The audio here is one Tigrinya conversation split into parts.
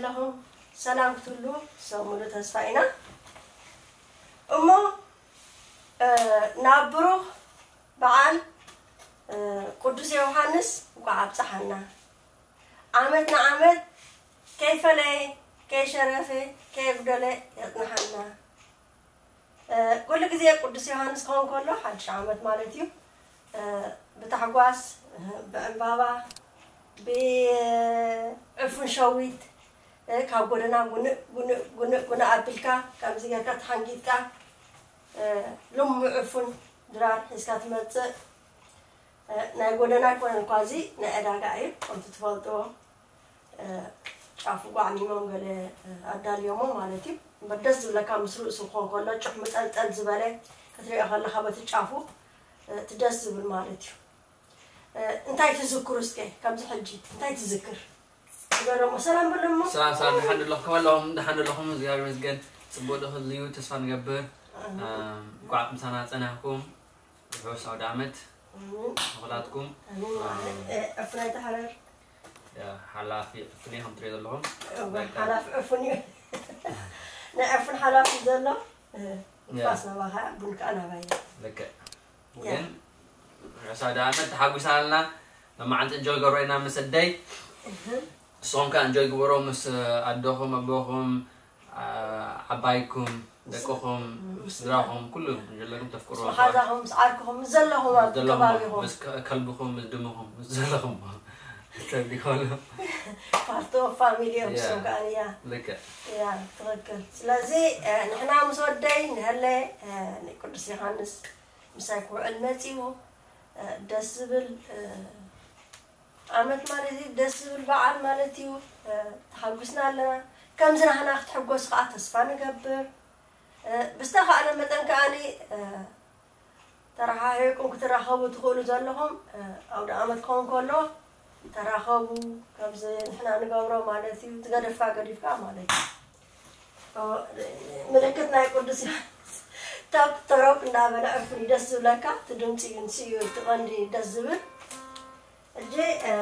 ኣለኹም ሰላም ክትብሉ ሰሙሉ ተስፋ ኢና። እሞ ናብ ብሩኽ በዓል ቅዱስ ዮሃንስ እንኳዕ ኣብፀሓና። ዓመት ንዓመት ከይፈለየ ከይሸረፈ ከየጉደለ የፅንሓና። ኩሉ ግዜ ቅዱስ ዮሃንስ ክኸውን ከሎ ሓድሽ ዓመት ማለት እዩ። ብታሕጓስ፣ ብዕምባባ፣ ብዕፉን ሸዊት፣ ካብ ጎደና ጉንእ ጉንእ ጉንእ ጉንእ ኣቢልካ ከምዚ ጌርካ ተሓንጊጥካ፣ ልሙዕ ዕፉን ድራር ሒዝካ ትመፅእ። ናይ ጎደና ኣይኮነን እኳ፣ እዚ ናይ ዕዳጋ እዩ። ከምቲ ትፈልጥዎ ጫፉ ጓዕሚሞም ገለ ኣዳልዮሞ ማለት እዩ። እምበር ደስ ዝብለካ ምስ ርእሱ ክኾን ከሎ ጭሕ ምጠልጠል ዝበለ ክትሪኦ ከለኻ በቲ ጫፉ እቲ ደስ ዝብል ማለት እዩ። እንታይ ትዝክሩ እስከ? ከምዚ ሕጂ እንታይ ትዝክር? ንገሮሞ። ሰላም በሎሞ። ሰላም ሰላም፣ ደሓን ኣለኹም? ከመይ ኣለኹም? ደሓን ኣለኹም? እግዚኣብሔር ይመስገን። ጽቡቕ ዶ ክህልዩ ተስፋ ንገብር። ኣሜን። ኣም፣ እንኳዕ ምሳና ጸናሕኩም። ርሑስ ኣውደ ዓመት ኣሜን። ንኹላትኩም። ኣሜን። ኣም፣ እ፣ ዕፉን ኣይትሕረር። ያ፣ ሓላፊ ዕፉን እየ፣ ከም ትሪኦ ዘለኹም። እወ፣ በቃ። ሓላፊ ዕፉን እዩ። ናይ ዕፉን ሓላፊ ዘሎ፣ እ፣ ያ። ንፋስ ናባኻ፣ ቡን ከኣ ናባይ። ልክዕ። ያ። ግን ርሑስ ኣውደ ዓመት፣ ተሓጒስና ኣለና። ሎማዓንቲ እንጆይ ገብሮ ኢና ምስ ኣደይ። እህ። ንስኹም ከኣ እንጆይ ግበሮ ምስ ኣደኹም፣ ኣቦኹም፣ ዓ-፣ ዓባይኩም፣ ምስ ደቅኹም፣ ምስ ምስ ስድራኹም፣ ኩሉ ዘለኩም ተፍቅርዎ ምስ መሓዛኹም፣ ምስ ዓርክኹም፣ ምስ ዘለኹም ኣብ ዘለኹም፣ ከባቢኹም። ምስ ከ-፣ ከልብኹም፣ ምስ ድምኹም፣ ምስ ዘለኹም። ሰብ ዲኮሎ። ፓርት ኦፍ ፋሚሊ እዮም ያ። እሶም ከኣ፣ ያ። ልክዕ። ያ፣ ትኽክል። ስለዚ፣ እ፣ ንሕና ምስ ወደይ ንሀለ፣ እ፣ ንቅዱስ ዮሃንስ ምሳይ ክውዕል መጺኡ፣ እ፣ ደስ ዝብል፣ እ፣ ዓመት ማለት እዩ፣ ደስ ዝብል በዓል ማለት እዩ። እ፣ ተሓጒስና ኣለና። ከምዚ ናህና ክትሕጎስ ከኣ ተስፋ ንገብር። እ፣ ብዝተኻእለ መጠን ከኣኒ፣ እ፣ ተረሓሒቕኩም ክትራኸቡ ትኽእሉ ዘለኹም፣ እ፣ ኣውደ ዓመት ክኸውን ከሎ ተራኸቡ፣ ከምዚ ንሕና ንገብሮ ማለት እዩ። ዝገደፍካ ገዲፍካ ማለት እዩ። ኦ፣ ምልክት ናይ ቅዱስ ዮሃንስ። ታፕ ተሮፕ እንዳበለ ዕፉን እዩ ደስ ዝብለካ። እቲ ድምፂ እዩ፣ ንሱ እዩ እቲ ቀንዲ ደስ ዝብል። ሕጂ፣ እ፣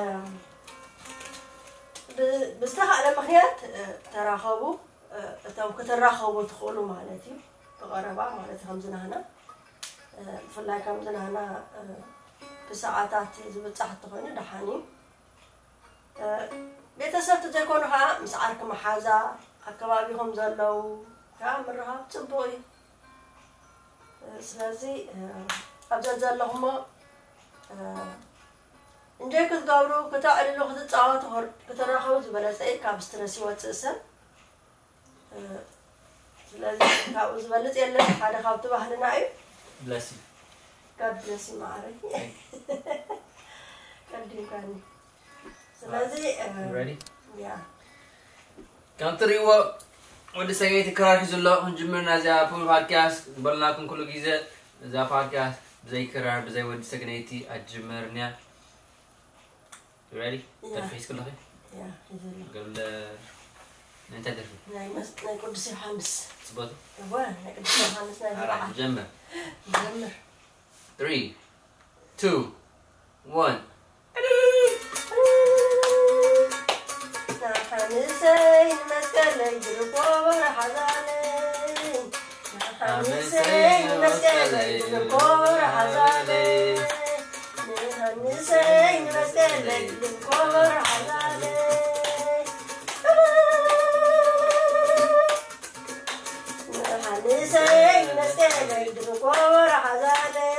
ብ-፣ ብዝተኻእለ ምኽንያት፣ እ፣ ተራኸቡ። እ፣ እቶም ክትራኸቡ ትኽእሉ ማለት እዩ። ብቐረባ ማለት ከምዚ ናህና፣ እ፣ ብፍላይ ከምዚ ናህና፣ እ፣ ብሰዓታት ዝብጻሕ እንተኾይኑ ደሓን እዩ። እ፣ ቤተሰብ ተዘይኮኑ ኸዓ ምስ ዓርኪ መሓዛ፣ ኣከባቢኹም ዘለዉ ከኣ ምርኻብ ጽቡቕ እዩ። እ፣ ስለዚ፣ እ፣ ኣብ ዘዘለኹሞ፣ እ፣ እንጆይ ክትገብሩ፣ ክተዕልሉ፣ ክትጻወቱ፣ ክትራኸቡ ዝበለጸ እዩ። ካብ ስትረስ ይወጽእ ሰብ። እ፣ ስለዚ ካብኡ ዝበልጽ የለን። ሓደ ካብቲ ባህልና እዩ። Bless you. God bless you፣ ማዓረይ። ቀዲምካኒ። ስለዚ፣ እ፣ You ready? ያ። ከም ትርእይዎ፣ ወዲ ሰበይቲ ክራር ሒዙ ኣሎ። ክንጅምር ናይዛ ፖድካስት ዝበልናኩም ኩሉ ግዜ፣ እዛ ፖድካስት ብዘይ ክራር፣ ብዘይ ወዲ ሰገነይቲ ኣትጅመርን እያ። You ready? ያ። ደርፊ ሒዝኪ ኣለኺ? ያ፣ ሒዘ ኣለኹ። ገለ ናይ እንታይ ደርፊ? ናይ መስ-፣ ናይ ቅዱስ ዮሃንስ። ጽቡቕ። እወ፣ ናይ ቅዱስ ዮሃንስ ናይ ኣራ፣ በዓል። ጀምር። ጀምር። Three, two, one. ንሓንሰይ ንመስቀለይ ዝርጎ በረሓዛለይ። ንሓንሰይ ንመስቀለይ ዝርጎ በረሓዛለይ። ንሓንሰይ ንመስቀለይ ዝርጎ በረሓዛለይ። ንሓንሰይ ንመስቀለይ ዝርጎ በረሓዛለይ።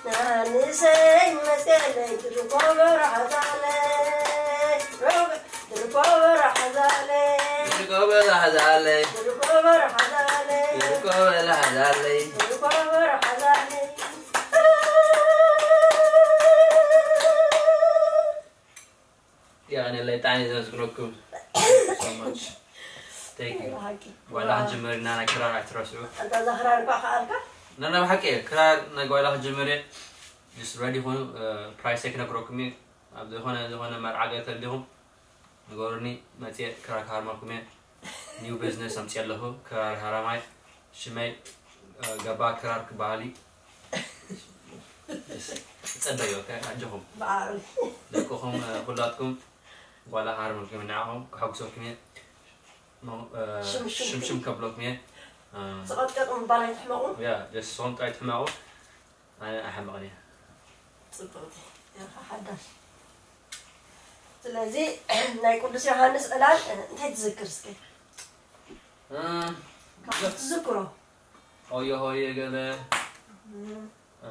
ንሓንሰይ ንመስቀለይ ዝርጎ በረሓዛለይ። ዝርጎ በረሓዛለይ። ዝርጎ በረሓዛለይ። ዝርጎ በረሓዛለይ። ዝርጎ በረሓዛለይ። ዝርጎ በረሓዛለይ። የቐንየለይ፣ ብጣዕሚ እየ ዘመስግነኩም። Thank you so much. Thank you። ብሓቂ። ጓይላ ክንጅምር ኢና፣ ናይ ክራር ኣይትረስዑ። ኣንታ እዛ ክራር እኳ ከኣልካ? ና፣ ና፣ ብሓቂ እየ። ክራር ናይ ጓይላ ክንጅምር እየ። Just ready ኩኑ፣ እ፣ ፕራይሰይ ክነግረኩም እየ። ኣብ ዝኾነ፣ ዝኾነ መርዓ ገለ ተሊኹም ንገሩኒ፣ መፅየ ክራር ክሃርመልኩም እየ። ኒው ቢዝነስ ኣምፅየ ኣለኹ፣ ክራር ሃራማይ። ሽመይ፣ እ፣ ገባ ክራር ክበሃል እዩ። ጸበዮ፣ ከ-፣ ኣጆኹም። ብዓቢ። ደቅኹም፣ እ፣ ኩላትኩም ዋላ ሃርመልኩም ንዓኹም ክሕጉሰኩም እየ። ሞ- እ፣ ሽምሽም ሽምሽም ከብለኩም እየ። እ፣ ዝቐጥቀጥ ምባል ኣይትሕመቑ። ያ ጀስት ሶም ጥራይ ትሕመቑ። ኣነ ኣይሓምቕን እየ። ፅብቕቲ ኢኻ ሓዳሽ። ስለዚ ናይ ቅዱስ ዮሃንስ ዕላል እንታይ ትዝክር እስከ? እ፣ ካብ ትዝክሮ? ሆየ ሆየ ገለ እ፣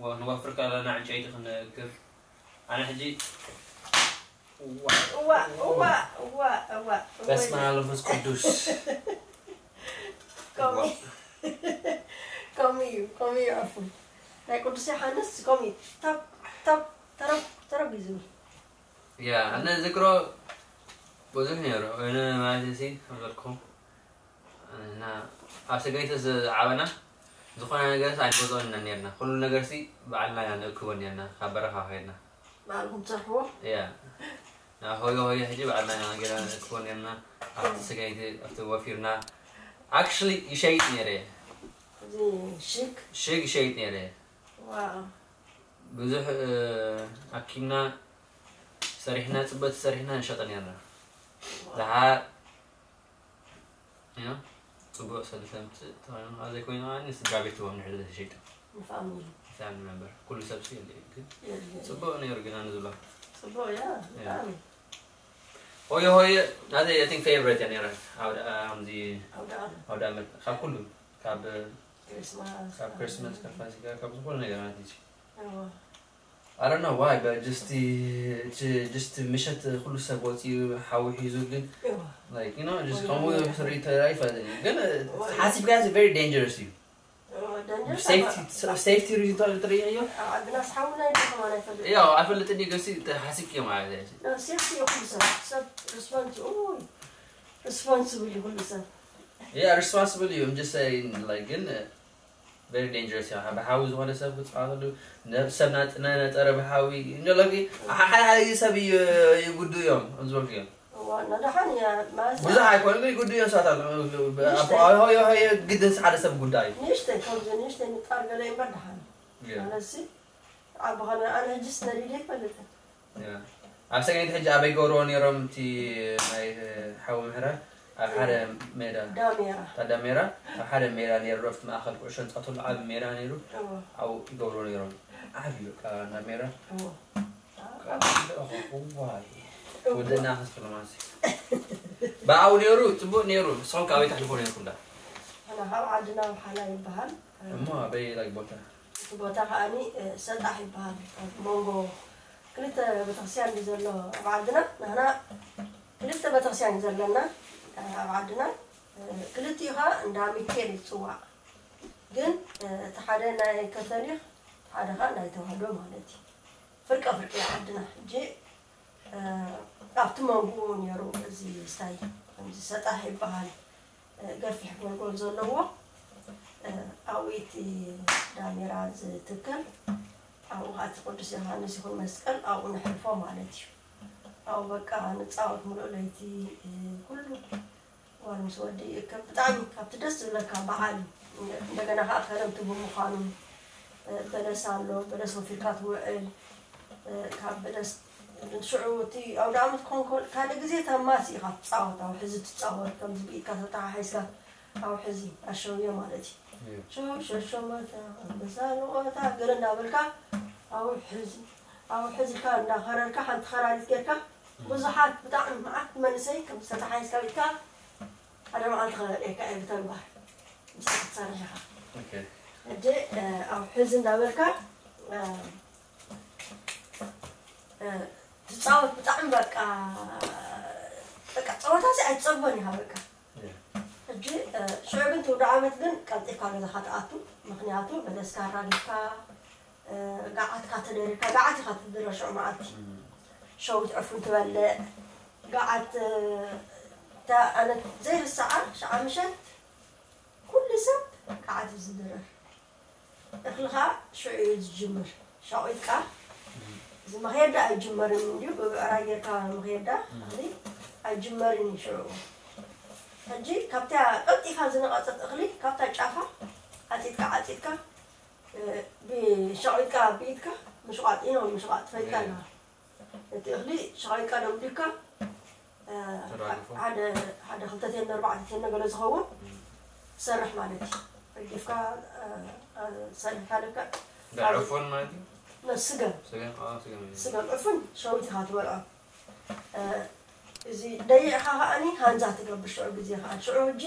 ወ- ንወፍር ከለና ዕንጨይቲ ክንእክብ ኣነ ሕጂ ዋ- እዋ እዋ እዋ እዋ እዋ በስመ ኣብ መንፈስ ቅዱስ ከምኡ ከምኡ እዩ ከምኡ እዩ ዕፉን ናይ ቅዱስ ዮሃንስ ከምኡ እዩ ታብ ታብ ተረብ ተረብ እዩ ዝብል ያ ኣነ ዝክሮ ብዙሕ ነይሩ እነ ማለት ሲ ከምዘልኩም እና ኣብ ሰገይቲ ዝዓበና ዝኾነ ነገር ኣይንገዝኦን ኢና ነርና ኩሉ ነገር ሲ ባዕልና ኢና ንእክቦ ነርና ካብ በረኻ ከይድና ባዕልኩም ትሰርሕዎ ያ ና ሆዮ ሆዮ ሕጂ ባዕልና ኢና ገና ንእክቦ ነርና ኣብቲ ሰገይቲ ኣብቲ ወፊርና actually ይሸይጥ ነይረ እዚ ሽግ ሽግ ይሸይጥ ነይረ ዋው ብዙሕ እ፣ ኣኪብና ሰሪሕና ፅበት ሰሪሕና ንሸጠ ነርና ድሓር ያ፣ ፅቡቅ ሰልሰምቲ ተኾይኑ ኣብ ዘይኮይኑ ከዓኒ ስድራ ቤት ትቦም ንሕዚ ተሸይጡ ንፋሚሊ family member ኩሉ ሰብ ሲ የለ ግን የድልዮ ፅቡቅ ነይሩ ግን ኣነ ዝብሎ ፅቡቅ እያ ብጣዕሚ ሆየ ሆየ ናተይ I think favorite እያ ነይራ ኣብ ኣምዚ ኣውደ ዓመት ኣውደ ዓመት ካብ ኩሉ ካብ ክሪስማስ ካብ ክርስማስ ካብ ፋሲካ ካብ ዝኾነ ነገር ማለት እዩ እዎ I don't know why but just just ምሸት ኩሉ ሰብ ወፂኡ ሓዊ ሒዙ ግን እዎ like you know just ከምኡ ስርኢ ተራይ ፈለኒ ግን ሓሲብካ very dangerous እዩ እዎ ደንጀር safety safety reason ተባሂሉ ትርእዮ ኣብ ዓድና ስሓውና ይከማን ኣይፈልጥ ያው ኣይፈልጥን እዩ ገሲ ሓሲብክዮ ማለት እዩ ሴፍቲ እዩ ኩሉ ሰብ ሰብ ሪስፖንስ ኡይ ሪስፖንስብል እዩ ኩሉ ሰብ yeah responsible you I'm just saying like ግን very dangerous እያ ብሓዊ ዝኾነ ሰብ ክፃወተሉ ሰብ ነጠረ ብሓዊ እንሎጊ ሓደ ሓደ ሰብ ይጉዱ እዮም ዝበልኩ እዮም ዋና ደሓን እያ ማለት ብዙሕ ኣይኮነ ግን ይጉዱ እዮም ሰባት ኣለ ሆዮ ግድስ ሓደ ሰብ ጉዳይ እዩ ንእሽተይ ከምዚ ንእሽተይ ንጣር ገለ እምበር ደሓን ማለት ሲ ዓቢ ኾነ ኣነ ሕጅስ ነዲደ ይፈልጥን ኣብ ሰገይቲ ሕጂ ኣበይ ገብርዎ ነይሮም እቲ ናይ ሓዊ ምሕራር ኣብ ሓደ ሜዳ ዳሜራ ታዳሜራ ኣብ ሓደ ሜዳ ነይሩ ኣብቲ ማእኸል ኩዕሾ ንፃወተሉ ዓቢ ሜዳ ነይሩ ኣብኡ ይገብርዎ ነይሮም ዓቢ በቃ እንዳ ሜዳ ዋይ ወደና ከስክሎ ማለት ብኣው ነይሩ ፅቡቅ ነይሩ ንስኹም ከኣበይ ተሕልፎ ነይርኩም ዳ ኣና ካብ ዓድና ብሓላ ይበሃል እሞ ኣበይ ላግ ቦታ እቲ ቦታ ከዓኒ ሰጣሕ ይበሃል ኣብ መንጎ ክልተ ቤተክርስትያን እዩ ዘሎ ኣብ ዓድና ንሕና ክልተ ቤተክርስትያን እዩ ዘለና ኣብ ዓድና ክልቲኡ ከዓ እንዳ ሚካኤል ይፅዋዕ ግን እቲ ሓደ ናይ ከቶሊክ ሓደ ከዓ ናይ ተዋህዶ ማለት እዩ ፍርቀ ፍርቂ ዓድና ሕጂ ኣብቲ መንጉኡ ነይሩ እዚ ስታይ ከምዚ ሰጣሕ ይበሃል ገፊሕ ጎልጎል ዘለዎ ኣብኡ እቲ ዳሜራ ዝትከል ኣብኡ ከዓ እቲ ቅዱስ ዮሃንስ ይኹን መስቀል ኣብኡ ነሕልፎ ማለት እዩ ኣብኡ በቃ ንፃወት ምሉእ ለይቲ ኩሉ ጓል ምስ ወዲ ይእከብ ብጣዕሚ ካብቲ ደስ ዝብለካ በዓል እዩ እንደገና ከዓ ከረምቲ ብምዃኑ በለስ ኣሎ በለስ ወፊርካ ትውዕል ካብ በለስ ሽዑ እቲ ኣውደ ዓመት ክኾን ካልእ ግዜ ተማሲ ኢኻ ትፃወት ኣብ ሕዚ ትፃወት ከምዚ ብኢድካ ተተሓሒዝካ ኣብ ሕዚ ኣሸውየ ማለት እዩ ሸው ሸሸመታ ኣንበሳ ንቆታ ገለ እንዳበልካ ኣብ ሕዚ ኣብ ሕዚ ኢልካ እንዳኸረርካ ሓንቲ ኸራሪት ጌርካ ብዙሓት ብጣዕሚ መዓት መንእሰይ ከም ዝተተሓሒዝካ ኢልካ ሓደ መዓልቲ ከርእየካ እየ ብተግባር ምሳኻ ትሰርሕ ኢኻ ሕጂ ኣብ ሕዚ እንዳበልካ ትፃወት ብጣዕሚ በቃ በቃ ፀወታ ሲ ኣይትፀግቦን ኢኻ በቃ ሕጂ ሽዑ ግን ትውደ ዓመት ግን ቀልጢፍካ ገዛኻ ትኣቱ ምክንያቱ በለስካ ኣራጊፍካ ጋዓትካ ተደሪርካ ጋዓት ኢኻ ትድረር ሽዑ መዓልቲ ሸዊት ዕፉን ትበልዕ ጋዓት ኣነ ዘይርስዓ ሸዓ ምሸት ኩሉ ሰብ ጋዓት እዩ ዝድረር እኽልኻ ሽዑ እዩ ዝጅምር ሻቒጥካ እዚ መኽየዳ ኣይጅመርን እንድዩ ብብዕራይ ጌርካ መኽየዳ እኽሊ ኣይጅመርን እዩ ሽዑ ሕጂ ካብታ ቀልጢፋ ዝነቐጸት እኽሊ ካብታ ጫፋ ዓጺጥካ ዓጺጥካ ብሻቒጥካ ብኢድካ ምሽቋጥ ኢኖ ምሽቋጥ ትፈልጣ ኣለኻ እቲ እኽሊ ሸቒልካ ደምዲካ ሓደ ሓደ ክልተ ቴን ኣርባዕተ ቴን ገለ ዝኸውን ትሰርሕ ማለት እዩ። ረጊፍካ ሰሪሕካ ደካ ዕፉን ማለት እዩ። ስገም ስገም ስገም ስገም ዕፉን ሸዊት ኢኻ ትበልዖ። እዚ ደይዕኻ ከዓኒ ሃንዛ ትገብር ሽዑ ግዜ ከዓ ሽዑ ሕጂ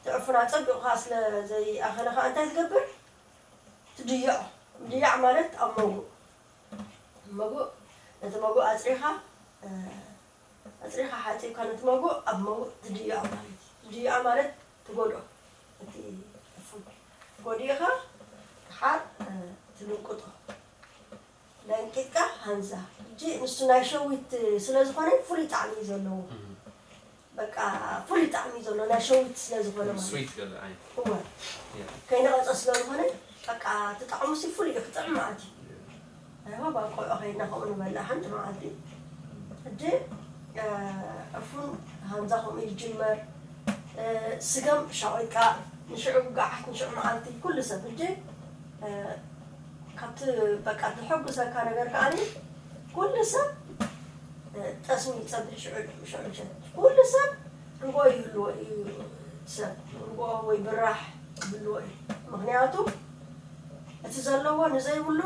ትዕፉና ፀቢቑኻ ስለ ዘይኣኸለ ከዓ እንታይ ትገብር? ትድይዖ። ምድያዕ ማለት ኣብ መጉእ መጉእ ነቲ መጉእ ኣፅሪኻ ኣፅሪኻ ሓፂብካ ነቲ መጉእ ኣብ መጉእ ትድይዖ ማለት እዩ። ትድይዖ ማለት ትጎድኦ እቲ ዕፉን ጎዲእኻ ድሓር ትልንቅጦ ለንቂጥካ ሃንዛ። ሕጂ ንሱ ናይ ሸዊት ስለ ዝኾነ ፍሉይ ጣዕሚ እዩ ዘለዎ። በቃ ፍሉይ ጣዕሚ ዘሎ ናይ ሸዊት ስለ ዝኾነ ማለት ስዊት ገለ ኣይ እወ ያ ከይነቐፀ ስለ ዝኾነ በቃ እቲ ጣዕሙ ሲ ፍሉይ እዩ ክጥዕም ማለት እዩ። ኣይሆ ባቆዖ ከይድና ከምኡ ንበልዕ ሓንቲ መዓልቲ ሕጂ ዕፉን ሃንዛ ከምኡ ይጅመር። ስገም ሻቒጥካ ንሽዑ ጋዓት ንሽዑ መዓልቲ ኩሉ ሰብ ሕጂ ካብቲ በቃ ዝሕጉሰካ ነገር ከዓኒ ኩሉ ሰብ ጠስሚ ይፀብሕ ሽዑ ሽዑ ምሸት ኩሉ ሰብ ርጎ ይህልዎ እዩ። ሰብ ርጎ ወይ ብራሕ ይህልዎ እዩ። ምክንያቱ እቲ ዘለዎ ንዘይብሉ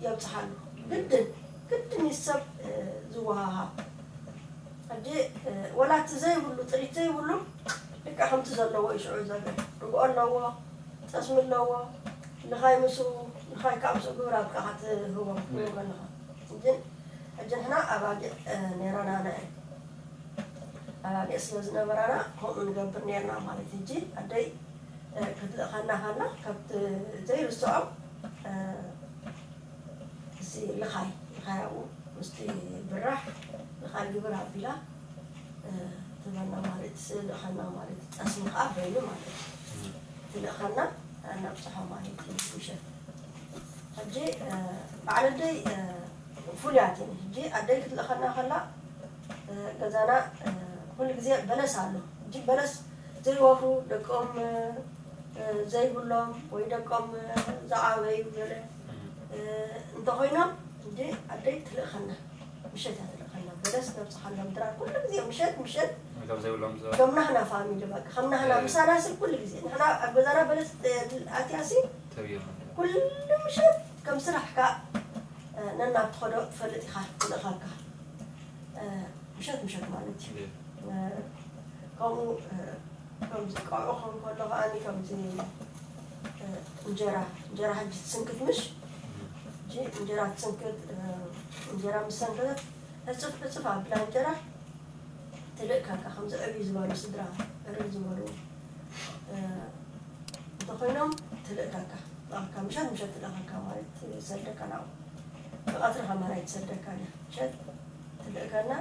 የብፅሓሉ። ግድን ግድን እዩ ሰብ ዝወሃሃብ። ሕጂ ወላ እቲ ዘይብሉ ጥሪት ዘይብሉ ልክዕ ከምቲ ዘለዎ እዩ ሽዑ ዘብል። ርግኦ ኣለዎ፣ ጠስሚ ኣለዎ። ንኻይ ምስኡ ንኻይ ካብ ምስኡ ግብር ኣብካ ክትህቦም ትህቦ ኣለኻ። ግን ሕጂ ንሕና ኣባጊዕ ነይራና ንዕን ኣባጊዕ ስለ ዝነበራና ከምኡ ንገብር ነይርና ማለት ሕጂ ኣደይ ክትልእኸና ከላ ካብቲ ዘይርስዖ እዚ ልኻይ ልኻይ ኣብኡ ምስቲ ብራሕ ልኻይ ግብር ኣቢላ ትበና ማለት ስእሊ ኸና ማለት ጠስሚ ኸዓ በይኑ ማለት ትልእኸና እናብፅሖ ማለት እዩ ምሸት ሕጂ በዓል ኣደይ ፍሉያት እየን ሕጂ ኣደይ ክትልእኸና ከላ ገዛና ኩሉ ግዜ በለስ ኣሎ ሕጂ በለስ ዘይወፍሩ ደቆም ዘይብሎም ወይ ደቆም ዝዓበዩ ገለ እንተኾይኖም እንዲ ኣደይ ትልእኸና ምሸት እያ ትልእኸና በለስ ነብፅሓሎም ድራር ኩሉ ግዜ ምሸት ምሸት ከም ዘይብሎም ከም ናህና ፋሚሊ በቃ ከም ናህና ምሳና ሲ ኩሉ ግዜ ንሕና ኣብ ገዛና በለስ ኣትያ ሲ ተብዮም ኩሉ ምሸት ከም ስራሕካ ነናብ ትኸዶ ትፈልጥ ኢኻ ትልእኸካ ምሸት ምሸት ማለት እዩ ከምኡ ከምዚ ቆልዑ ከም ከሎ ከዓኒ ከምዚ እንጀራ እንጀራ ሕጂ ትስንክት ምሽ ሕጂ እንጀራ ትስንክት እንጀራ ምስ ሰንከተት ሕፅፍ ሕፅፍ ኣብላ እንጀራ ትልእካካ ከምዚ ዕብይ ዝበሉ ስድራ ዕርብ ዝበሉ እንተኮይኖም ትልእካካ ካብ ምሸት ምሸት ትልእካካ ማለት ሰደካ ናብኡ ብቐትሪ ከማን ኣይትሰደካን እያ ምሸት ትልእከና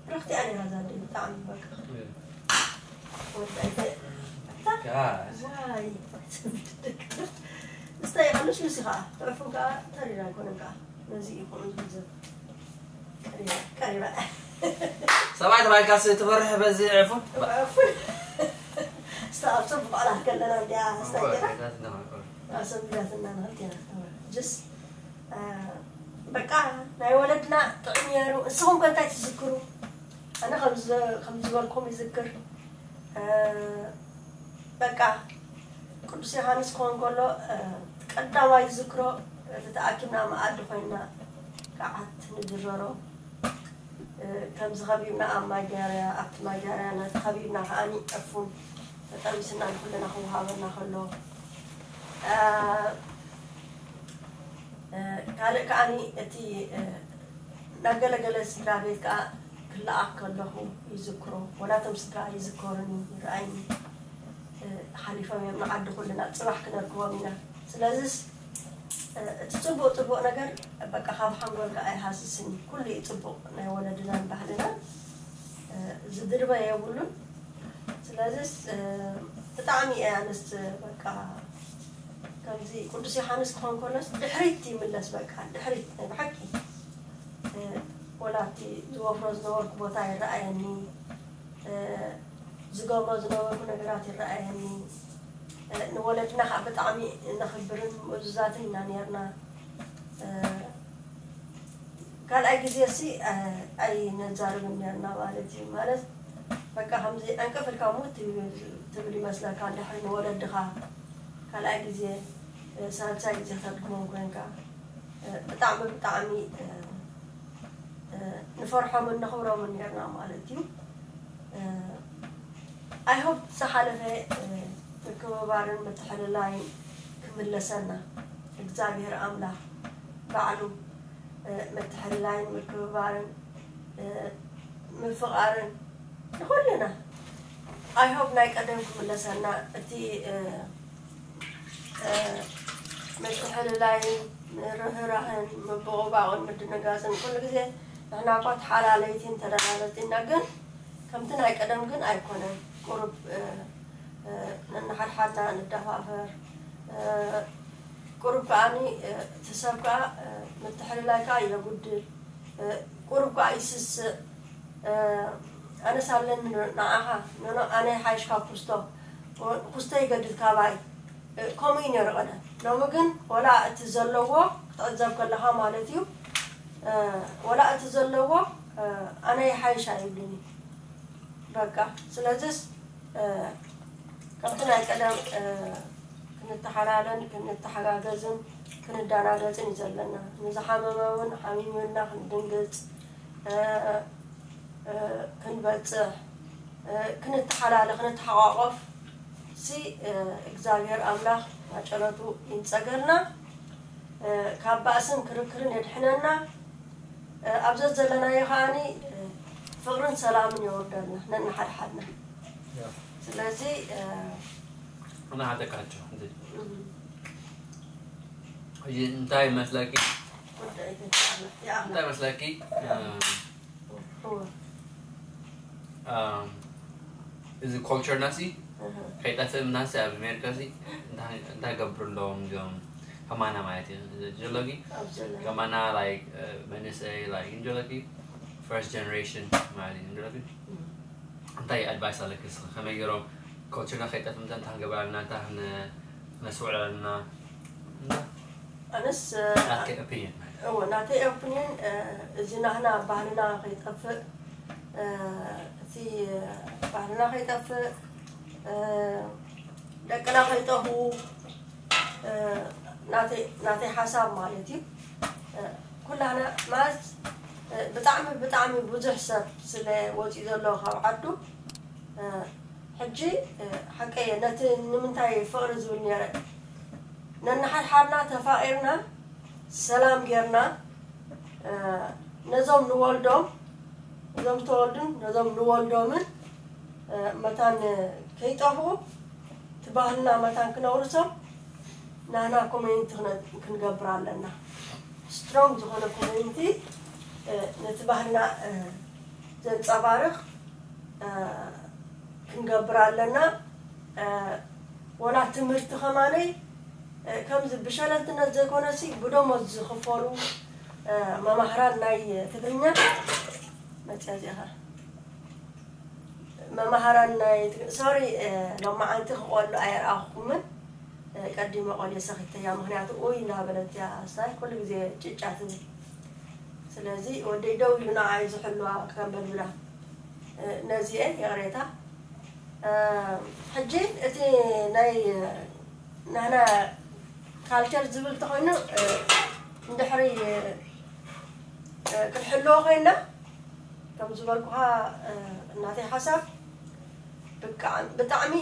ብርኽቲ እያ ነይራ እዛ ኣደይ ብጣዕሚ በቃ ወዳይተ ዋይ ስታይ ቀልስሉስ ከዓ ተዕፉ ከዓ ተሪር ኣይኮነን ከዓ ነዚ እዩ ከምኡ ዝግዘብ ቀሪባ ቀሪባ ሰብኣይ ተባልካስ ትፈርሕ በዚ ዕፉን ዕፉን ስታ ኣብ ሰብ ብቆላት ከለና እንዲያ ስታይ ገራ ኣሰንብዳትና ንኽልቲና ጅስ በቃ ናይ ወለድና ጥዑም ነይሩ። ንስኹም ከ እንታይ ትዝክሩ? ኣነ ከም ዝበልኩም ይዝክር። በቃ ቅዱስ ዮሃንስ ክኾን ከሎ ቀዳማይ ዝዝክሮ እቲ ተኣኪብና መኣዲ ኮይንና ከዓት ንድረሮ ከምዚ ከቢብና ኣብ ማጃርያ ኣብቲ ማጃርያ ነቲ ከቢብና ከዓኒ ዕፉን ተጠቢስና ንኩልና ክወሃበና ከሎ ካልእ ከዓኒ እቲ ናብ ገለገለ ስድራ ቤት ከዓ ክለኣኽ ከለኹ ይዝክሮ ወላቶም ስድራ ይዝከሩኒ ይረኣይኒ ሓሊፎም እዮም ንዓዲ ኩልና ፅባሕ ክነርክቦም ኢና ስለዚስ እቲ ፅቡቅ ፅቡቅ ነገር በቃ ካብ ሓንጎልካ ኣይሃስስን እዩ ኩሉ እዩ ፅቡቅ ናይ ወለድናን ባህልናን ዝድርበ የብሉን ስለዚስ ብጣዕሚ እየ ኣነስ በቃ ከምዚ ቅዱስ ዮሃንስ ክኾን ከሎስ ድሕሪት ይምለስ በቃ ድሕሪት ናይ ብሓቂ ወላ እቲ ዝወፍሮ ዝነበርኩ ቦታ ይረኣየኒ ዝገብሮ ዝነበርኩ ነገራት ይረኣየኒ ንወለድና ከዓ ብጣዕሚ ነኽብርን ምእዙዛትን ኢና ነርና ካልኣይ ግዜ ሲ ኣይነዛርብን ነርና ማለት እዩ። ማለት በቃ ከምዚ ዕንቅፍ ኢልካ ሙት ትብል ይመስለካ፣ እንድሕሪ ንወለድኻ ካልኣይ ግዜ ሳልሳይ ግዜ ተድግሞም ኮንካ ብጣዕሚ ብጣዕሚ ንፈርሖምን ነኽብሮምን ነርና ማለት እዩ። I hope ዝሓለፈ ምክብባርን ምትሕልላይን ክምለሰና እግዚኣብሔር ኣምላኽ ባዕሉ ምትሕልላይን ምክብባርን ምፍቓርን ንኹልና። I hope ናይ ቀደም ክምለሰና እቲ ምትሕልላይን ርህራህን ምብቕባቕን ምድንጋፅን ኩሉ ግዜ ንሕና እኳ ተሓላለይቲን ተደናገፅቲና ግን ከምቲ ናይ ቀደም ግን ኣይኮነን። ቁሩብ ነንሓድሓድና ንደፋፈር። ቁሩብ ከዓኒ እቲ ሰብ ከዓ ምትሕልላይ ከዓ የጉድል። ቁሩብ ከዓ ይስስዕ። ኣነስ ኣለኒ ንዓኻ፣ ኖኖ ኣነ ይሓይሽ ካብ ኩስቶ፣ ኩስቶ ይገድል ካባይ። ከምኡ እዩ ነይሩ ቀደም። ሎሚ ግን ወላ እቲ ዘለዎ ክትዕዘብ ከለኻ ማለት እዩ፣ ወላ እቲ ዘለዎ ኣነ ይሓይሽ ኣይብልን እዩ በቃ። ስለዚስ ከምቲ ናይ ቀደም ክንተሓላለን ክንተሓጋገዝን ክንደናገፅን እዩ ዘለና። ንዝሓመመ እውን ሓሚሙና ክንድንግፅ ክንበፅሕ ክንተሓላለ ክንተሓቋቆፍ ሲ እግዚኣብሔር ኣምላኽ ማጨረቱ ይንፀገልና፣ ካብ ባእስን ክርክርን የድሕነና። ኣብ ዘዘለናዮ ከዓኒ ፍቕርን ሰላምን የወርደልና ነንሓድሓድና። ስለዚ ኣነ ሓተካቸው እዚ እንታይ መስለኪ? እንታይ መስለኪ? እዚ ኮልቸርና ሲ ከይጠፍእ ምናሲ ኣብ ኣሜሪካ ሲ እንታይ ገብሩ ኣለዎም እዚኦም ከማና ማለት እዩ። ጀሎጊ ከማና ላይክ መንእሰይ ላይክ እንጀሎጊ ፈርስት ጀነሬሽን ማለት እዩ። እንጀሎጊ እንታይ ኣድቫይስ ኣለኪ ንስኺ? ከመይ ገይሮም ኮልቸርና ከይጠፍእ ምንታይ እንታይ ክንገብር ኣለና? እንታይ ክነስውዕል ኣለና? ኣነስ ናትኪ ኦፒኒየን ማለት እዩ። እዎ ናተይ ኦፒኒየን እዚ ናህና ባህልና ከይጠፍእ እቲ ባህልና ከይጠፍእ ደቅና ከይጠፍኡ ናተይ ሓሳብ ማለት እዩ። ኩላና ማለት ብጣዕሚ ብጣዕሚ ብዙሕ ሰብ ስለ ወፂኡ ዘሎ ካብ ዓዱ ሕጂ ሓቀየ ነቲ ንምንታይ ፍቕሪ ዝብል ነረ ነንሓድሓድና ተፋቒርና ሰላም ጌርና ነዞም ንወልዶም ነዞም ዝተወልዱን ነዞም ንወልዶምን መታን ከይጠፍኡ እቲ ባህልና መታን ክነውርሶም ናና ኮሚኒቲ ክንገብር ኣለና። ስትሮንግ ዝኾነ ኮሚኒቲ ነቲ ባህልና ዘንፀባርቕ ክንገብር ኣለና። ወላ ትምህርቲ ከማነይ ከምዚ ብሸለልትነት ዘይኮነሲ ብደሞዝ ዝኽፈሉ መማህራን ናይ ትግርኛ መፅያ እዚኻ መማህራን ናይ ሶሪ ሎማዓንቲ ክቆሉ ኣይረኣኹምን። ቀዲመ ቆልየ ሰኺተያ ምኽንያቱ ኡይ እንዳበለት እያ ሳይ ኩሉ ግዜ ጭጫ ትብል። ስለዚ ወደይ ደው ኢሉ ንዓይ ዝሕልዋ ከም በልብላ ነዚኤ ይቕሬታ። ሕጂ እቲ ናይ ናህና ካልቸር ዝብል ተኾይኑ እንድሕሪ ክንሕልዎ ኮይና ከም ዝበልኩኻ እናተይ ሓሳብ ብጣዕሚ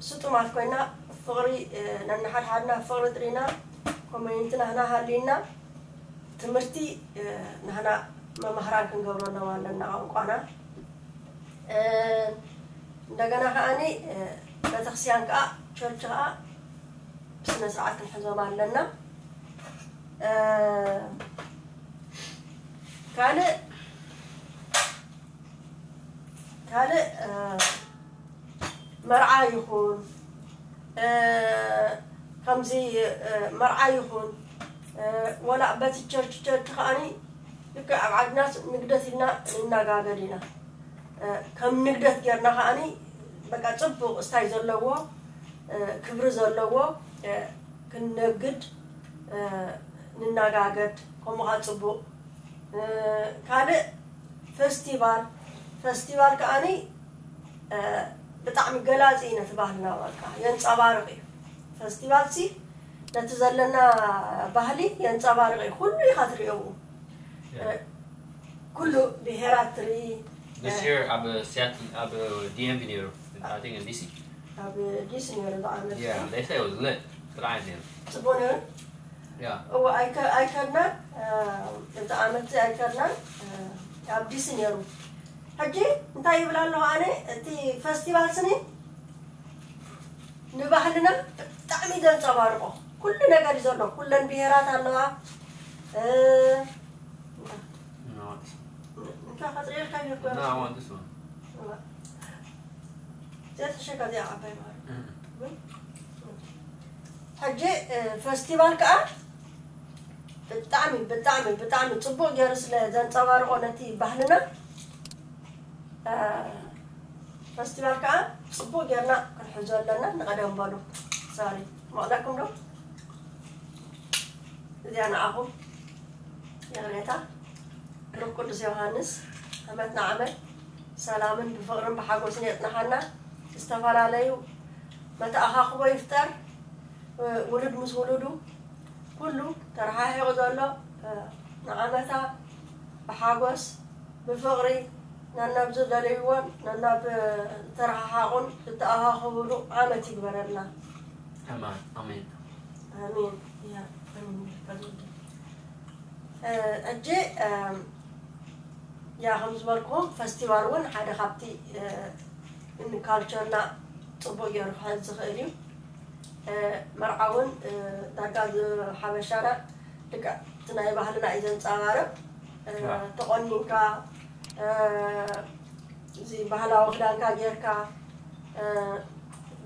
ስጡማት ኮይና ፍቕሪ ነንሓድሓድና ፍቕሪ ጥሪና ኮሚኒቲ ናህና ሃሊና ትምህርቲ ናህና መማህራን ክንገብረሎም ኣለና ቋንቋና። እንደገና ከዓኒ ቤተክርስትያን ከዓ ቸርች ከዓ ብስነ ስርዓት ክንሕዞም ኣለና። ካልእ ካልእ መርዓ ይኹን ከምዚ መርዓ ይኹን ወላ በቲ ቸርች ቸርች ከዓኒ ልክዕ ኣብ ዓድናስ ንግደት ኢልና ንናጋገድ ኢና። ከም ንግደት ጌርና ከዓኒ በቃ ፅቡቕ እስታይ ዘለዎ ክብሪ ዘለዎ ክንነግድ ንናጋገድ ከምኡ ከዓ ፅቡቕ ካልእ ፈስቲቫል፣ ፈስቲቫል ከዓኒ ብጣዕሚ ገላፂ እዩ ነቲ ባህልና፣ በቃ የንፀባርቕ እዩ። ፈስቲቫል ሲ ነቲ ዘለና ባህሊ የንፀባርቕ እዩ። ኩሉ ኢኻ ትሪኦ፣ ኩሉ ብሄራት ትርኢ። This year ኣብ ሲያትል ኣብ D M V ነይሩ። I think in D C. ኣብ ዲሲ ነይሩ ዝዓመት። Yeah, they say it was lit. ጥራሕ ነይሩ። ፅቡቅ ነይሩ። Yeah. እዎ ኣይከ- ኣይከድናን። እቲ ዓመት እዚ ኣይከድናን። ኣብ ዲሲ ነይሩ። ሕጂ እንታይ ይብል ኣለኹ ኣነ፣ እቲ ፈስቲቫል ስኒ ንባህልና ብጣዕሚ ዘንፀባርቆ ኩሉ ነገር እዩ ዘሎ። ኩለን ብሄራት ኣለዋ። እ፣ No, I want this one. እንታይ ከጥሪልካ ይኮ No, I want this one. ዘተሸካ እዚኣ ዓባይ ማለት Mm. ሕጂ ፈስቲቫል ከዓ ብጣዕሚ ብጣዕሚ ብጣዕሚ ፅቡቅ ገይሩ ስለ ዘንፀባርቆ ነቲ ባህልና፣ ፈስቲቫል ከዓ ፅቡቅ ጌርና ክንሕዞ ኣለና። ንቀደም በሉ። ሳሪ፣ መቕለኩም ዶ? እዚኣ ንዓኹም። ይቕሬታ። ብሩክ ቅዱስ ዮሃንስ፣ ዓመት ንዓመት ሰላምን ብፍቕርን ብሓጎስን የጽንሓና። ዝተፈላለዩ መተኣኻኽቦ ይፍጠር። ውሉድ ምስ ውሉዱ ኩሉ ተረሓሒቑ ዘሎ ንዓመታ ብሓጎስ ብፍቕሪ ነናብ ዝደለይዎን ነናብ ዝተረሓሓቑን ዝተኣኻኸብሉ ዓመት ይግበረልና። ኣማን ኣሜን። ኣሜን። ያ ኣሜን። ሕጂ ያ ከም ዝበልኩም ፈስቲቫል እውን ሓደ ካብቲ ንካልቸርና ፅቡቅ ገይሩ ክሕዝ ዝኽእል እዩ። መርዓ እውን ዳርጋ ሓበሻና ልክዕ እቲ ናይ ባህልና እዩ ዘንፀባርቕ። ተቆኒንካ እዚ ባህላዊ ክዳንካ ጌርካ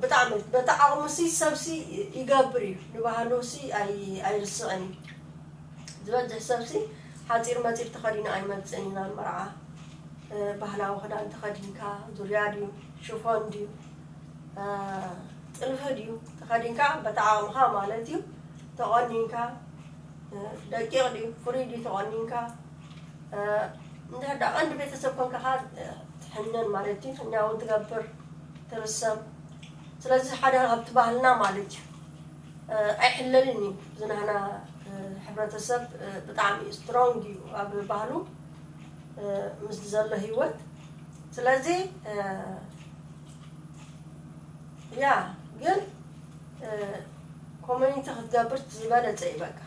ብጣዕሚ በቲ ዓቕሙ ሲ ሰብሲ ይገብር እዩ። ንባህሉ ሲ ኣይርስዕን እዩ። ዝበዝሕ ሰብሲ ሓፂር መፂር ተኸዲኑ ኣይመፅእን እዩ ናብ መርዓ። ባህላዊ ክዳን ተኸዲንካ፣ ዙርያ ድዩ፣ ሽፎን ድዩ፣ ጥልፊ ድዩ ተኸዲንካ፣ በቲ ዓቕምኻ ማለት እዩ። ተቆኒንካ፣ ደቂቕ ድዩ፣ ፍሩይ ድዩ ተቆኒንካ፣ እንድሕር ደኣ ቀንዲ ቤተሰብ ኮንካ ኸዓ ትሕነን ማለት እዩ። ሕኛ እውን ትገብር፣ ትርሰም። ስለዚ ሓደ ካብቲ ባህልና ማለት እዩ። ኣይሕለልን እዩ። እዚ ናህና ሕብረተሰብ ብጣዕሚ ስትሮንግ እዩ ኣብ ባህሉ ምስ ዘሎ ህይወት። ስለዚ ያ ግን ኮሚኒቲ ክትገብር ዝበለፀ እዩ። በቃ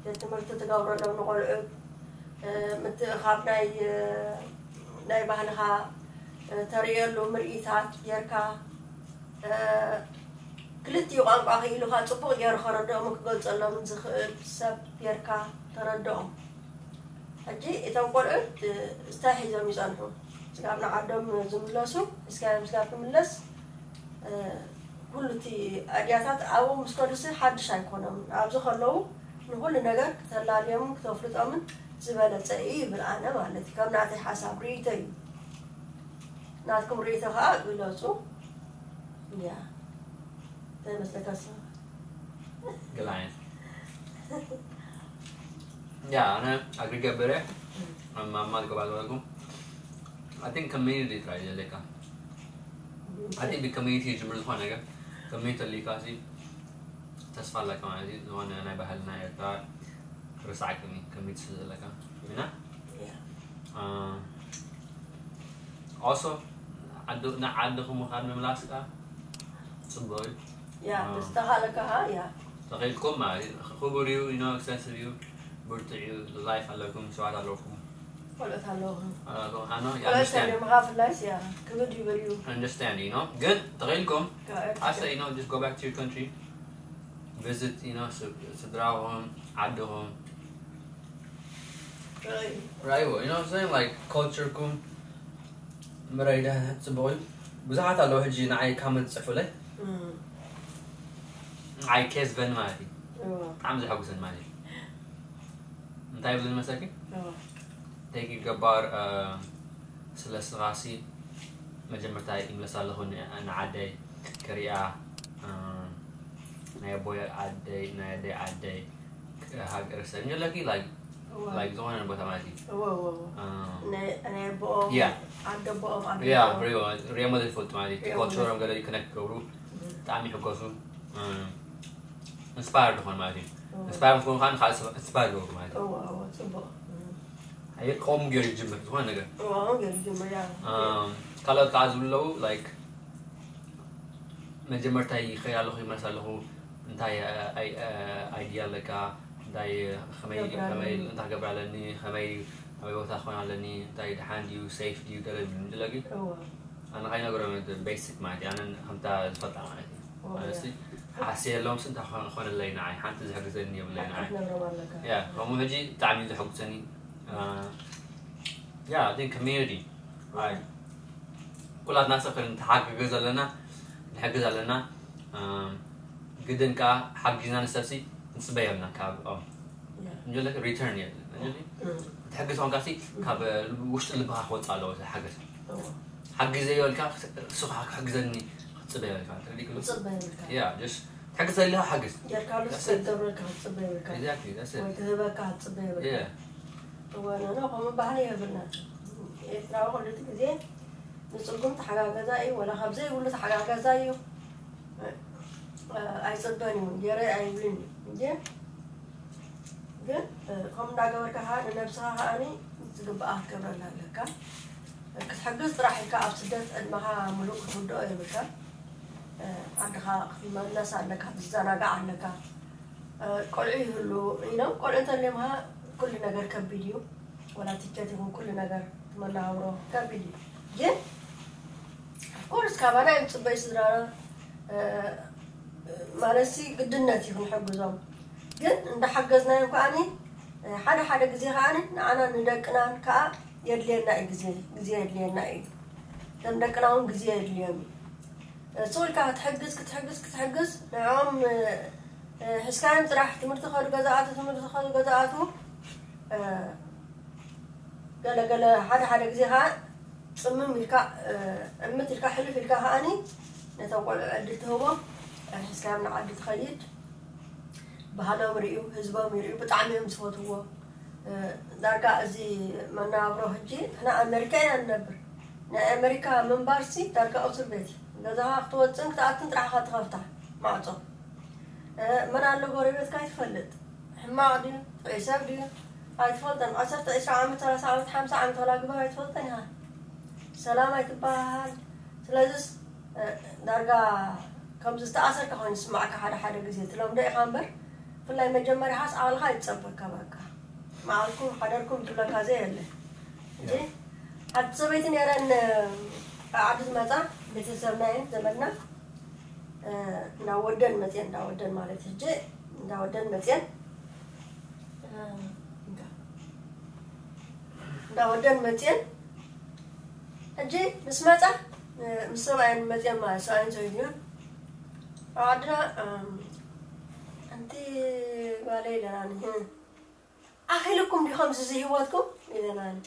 ቤት ትምህርቲ ትገብረሎም ንቆልዑት ምትእኻብ ናይ ናይ ባህልኻ ተርእየሉ ምርኢታት ጌርካ ክልቲኡ ቋንቋ ክኢሉኻ ፅቡቕ ገይሩ ከረድኦም ክገልፀሎም ዝኽእል ሰብ ጌርካ ተረድኦም። ሕጂ እቶም ቆልዑት እንታይ ሒዞም ይፀንሑ? ስጋብ ንዓዶም ዝምለሱ እስካዮም ስጋብ ክምለስ ኩሉ እቲ ኣድያታት ኣብኡ ምስ ከዱሲ ሓድሽ ኣይኮኖምን። ኣብዚ ከለዉ ንኹሉ ነገር ክተላልዮምን ክተፍልጦምን ዝበለፀ እዩ ይብል ኣነ ማለት እዩ። ከም ናተይ ሓሳብ ርእይቶ እዩ። ናትኩም ርእይቶ ከዓ ግለፁ። ያ እንታይ መስለካ? ገለ ዓይነት ያ ኣነ ኣግሪ ገበረ ማማ ልገባ ዝበልኩም I think community ጥራይ ዘለካ I think ብኮሚኒቲ ይጅምር ዝኾነ ነገር ኮሚኒቲ ተሊካ ሲ ተስፋ ኣለካ ማለት እዩ። ዝኾነ ናይ ባህልና ኤርትራ ርሳዕ ኮሚኒቲ ስለ ዘለካ ኢና Also ንዓድኹም ምኻድ ምምላስ ከዓ ፅቡቅ እዩ። ያ ዝተኻለካ ያ ተኺልኩም ማለት እዩ። ክቡር እዩ ኢኖ ኤክስፐንሲቭ እዩ። ብርቱዕ እዩ። ላይፍ ኣለኩም ሰባት ኣለኩም ቆልኦት ኣለኹም ኣለኩም ኣኖ ቆልኦት ኣለምኻ ፍላይስ ያ ክብድ ይብል እዩ understand you know ግን ተኺልኩም ኣሰ you know just go back to your country visit you know ስድራኹም ዓድኹም ራይዎ you know saying like culture ኩም ምረይዳ ፅቡቅ እዩ። ብዙሓት ኣለዉ ሕጂ ንዓይ ካመንት ዝፅሕፉለይ ንዓይ ኬዝ በን ማለት እዩ። ብጣዕሚ ዘሐጉሰን ማለት እዩ። እንታይ ይብልን መሰልኪ? ቴንክ ዩ ገባር ስለ ስኻሲ መጀመርታ ይምለስ ኣለኹ ንዓደይ ክሪኣ ናይ ኣቦይ ዓደይ ናይ ኣደይ ዓደይ ሃገር ሰሚዑ ኣለኪ like like ዝኾነ ቦታ ማለት እዩ እዎ እዎ እዎ። Um, ናይ ናይ ኣቦኦም Yeah. ዓዲ ኣቦኦም ዓዲ yeah ኣቦኦም። ሪዮ ሪዮ ማለት ይፈልጡ ማለት እዩ ሪዮ ኮልቸሮም ማለት። ገለ ኮነክት ክገብሩ ብጣዕሚ ይሕጎሱ ኢንስፓየርድ ዝኾኑ ማለት እዩ እዎ። ኢንስፓየር ዝኾኑ ከዓ ንካልእ ሰብ ኢንስፓየር ይገብሩ ማለት እዩ እዎ እዎ ጽቡቕ። ኣየ ከምኡ ገይሩ ይጅምር ዝኾነ ነገር እዎ ኣሁን ገይሩ ጅምር ያ። Um, ካልኦት ከዓ ዝብሉ ኣለዉ like መጀመርታ ይኸይ ኣለኹ ይመልስ ኣለኹ እንታይ ኣይዲያ ኣለካ እንታይ ከመይ ገብር ኣለኒ። ከመይ እንታይ ክገብር ኣለኒ ከመይ ኣበይ ቦታ ክኾን ኣለኒ እንታይ ድሓን ድዩ ሴፍ ድዩ ገለ ይብሉ እንድለጊ እዎ ኣነ ካይነገሮም ቤሲክ ማለት እዩ ኣነ ከምታ ዝፈልጣ ማለት እዩ እዎ ኣነሲ ሓሲ የለዎም ስ እንታይ ክኾነለይ ንዓይ ሓንቲ ዝሕግዘኒ የብለይ ንዓይ ክትነግሮም ኣለካ። ያ ከምኡ ሕጂ ብጣዕሚ እዩ ዘሐጉሰኒ ያ ግን ኮሚኒቲ ኩላትና ሰብ ከ ንተሓግገ ዘለና ንሕግዝ ኣለና ግድን ከዓ ሓጊዝና ንሰብሲ ንፅበ የብልና ካብ ያ። እንጀለ ሪተርን የለን እንጀለ እም፣ ትሕግዝ ኾንካሲ ካብ ውሽጢ ልብኻ ክወፅእ ኣለዎ እዚ ሓገዝ እዎ። ሓጊዘ ይበልካ እሱ ከዓ ክሕግዘኒ ክትፅበ ይበልካ ተረዲእክሉ ጽበ ይብልካ። ያ ጀስት ትሕግዝ ዘለካ ሓግዝ ጌርካሉ That's ስለ it. ገብረልካ ክትጽበ ይብልካ exactly that's it ወይ ክህበካ ክትጽበ ይብልካ። yeah እወ ኖ ኖ ከምኡ ባህሊ የብልና። ኤርትራዊ ኩሉ ግዜ ንጽጉም ተሓጋገዛ እዩ ወላ ካብ ዘይብሉ ተሓጋገዛ እዩ። ኣይጽበን እዩ ገይረ ኣይብልን እዩ እንጂ ግን ከም እንዳገበርካ ከዓ ንነብስኻ ከዓኒ ዝግብኣ ክትገብረላ ኣለካ። ክትሕግዝ ጥራሕ ኢልካ ኣብ ስደት ዕድመኻ ሙሉእ ክትውድኦ የብልካ። ዓድኻ ክትመለስ ኣለካ፣ ትዘናጋዕ ኣለካ። ቆልዑ ይህሉ ኢሎም ቆልዑ እንተልዮም ከዓ ኩሉ ነገር ከቢድ እዩ። ወላ ትኬት ይኹን ኩሉ ነገር መናብሮ ከቢድ እዩ። ግን ኦፍኮርስ ካባና እዮም ፅበይ ስድራና ማለትሲ ግድነት እዩ ክንሕግዞም። ግን እንዳሓገዝናዮም ከዓኒ ሓደ ሓደ ግዜ ከዓኒ ንዓና ንደቅናን ከዓ የድልየና እዩ ግዜ ግዜ የድልየና እዩ። እቶም ደቅና እውን ግዜ የድልዮም እዩ። ስቕ ኢልካ ክትሕግዝ ክትሕግዝ ክትሕግዝ ንዕኦም ሒዝካዮም ጥራሕ ትምህርቲ ከዱ ገዛኣቱ ትምህርቲ ከዱ ገዛኣቱ ገለገለ ሓደ ሓደ ግዜ ከዓ ፅምም ኢልካ ዕምት ኢልካ ሕልፍ ኢልካ ከዓኒ ነቶም ቆልዑ ዕድል ትህቦም ሒዝካዮም ንዓዲ ትኸይድ ባህሎም ርእዩ ህዝቦም ይርእዩ ብጣዕሚ እዮም ዝፈትዎ። ዳርጋ እዚ መናብሮ ሕጂ ንሕና ኣመሪካ ኢና ንነብር። ናይ ኣመሪካ ምንባርሲ ዳርጋ እስር ቤት እዩ። ገዛኻ ክትወፅን ክትኣትን ጥራሕኻ ትኸፍታ ማዕፆ። መን ኣሎ ጎረቤትካ ኣይትፈልጥ። ሕማቕ ድዩ ጥዑይ ሰብ ድዩ ኣይትፈልጠን። ዓሰርተ ዒስራ ዓመት ሰላሳ ዓመት ሓምሳ ዓመት ወላ ግበር ኣይትፈልጠን ኢኻ። ሰላም ኣይትበሃል። ስለዚስ ዳርጋ ከምዚ ዝተኣሰርካ ኮይኑ ዝስማዕካ ሓደ ሓደ ግዜ ትለምዶ ኢኻ እምበር ብፍላይ መጀመርያ ሓስ ዓቕልኻ ይፀበካ በቃ መዓልኩም ሓደርኩም ትብለካ ዘየለ እንጂ ሓንቲ ሰበይቲ ነረን ዓዲ ዝመፃ ቤተሰብና እየን ዘመድና እንዳ ወደን መፅየን እንዳ ወደን ማለት ሕጂ እንዳ ወደን መፅየን እንዳ ወደን መፅየን ሕጂ ምስ መፃ ምስ ሰብኣየን መፅየን ማለት ሰብኣየን ሰበይትናን ኣብ ዓድና ኣንቲ ጓለ ኢለናኒ ኣኺልኩም ዲኹም ዝዚ ህይወትኩም ኢለናኒ